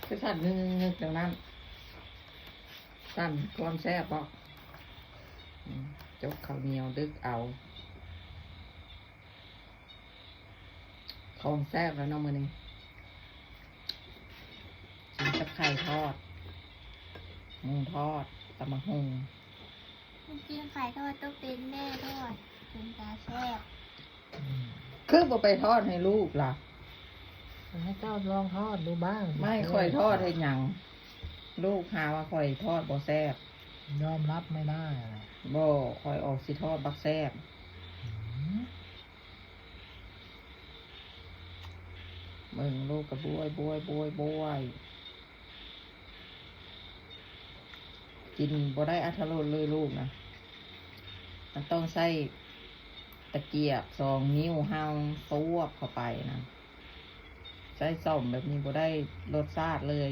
ຄືສັ່ນງຶກໆ ແນວນັ້ນ? ສັ່ນຄວາມແຊບບໍ? ອືມ ຈົກເຂົ້າໜຽວດຶກເອົາ ຂອງແຊບແລ້ວເນາະມື້ນີ້ ກິນກັບໄຂ່ທອດ ໝູທອດ ຕຳບັກຫຸ່ງ. ກິນໄຂ່ທອດຕ້ອງເປັນແມ່ທອດ ເປັນຕາແຊບ. ອືມ ຄືບໍ່ໄປທອດໃຫ້ລູກລະ? ໃຫ້ເຈົ້າລອງທອດດູບ້າງ. ໄມ່ ຂ້ອຍທອດເຮັດຫຍັງ? ລູກຫາວ່າຂ້ອຍທອດບໍ່ແຊບ. ຍອມຮັບໄມ່ໄດ້ລະ. ບໍ່ ຂ້ອຍອອກຊິທອດບັກແຊບ. ອືມ ເບິ່ງລູກກະບວຍໆໆ ກິນບໍ່ໄດ້ອາດຖະລົດເລີຍລູກນະ. ມັນຕ້ອງໃຊ້ຕະກຽບສອງນິ້ວເຮົາສວບເຂົ້າໄປນະ. ໃຊ້ສ້ອມແບບນີ້ບໍ່ໄດ້ລົດຊາດເລີຍ.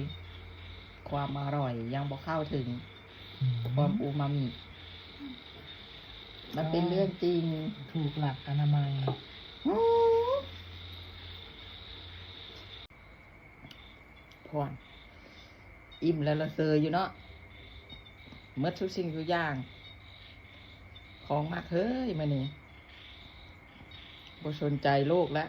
ຄວາມອະຮ່ອຍຍັງບໍ່ເຂົ້າເຖິງ ອືມ ຄວາມອູມາມິ. ມັນເປັນເລື່ອງຈິງ. ຖືກຫຼັກອະນາໄມ. ອືມ ພອນ ອີ່ມແລ້ວລະເຊີຢູ່ເນາະ ໝົດທຸກສິ່ງທຸກຢ່າງ ຂອງມັກເຮີ້ຍ ມື້ນີ້ບໍ່ສົນໃຈໂລກລະ.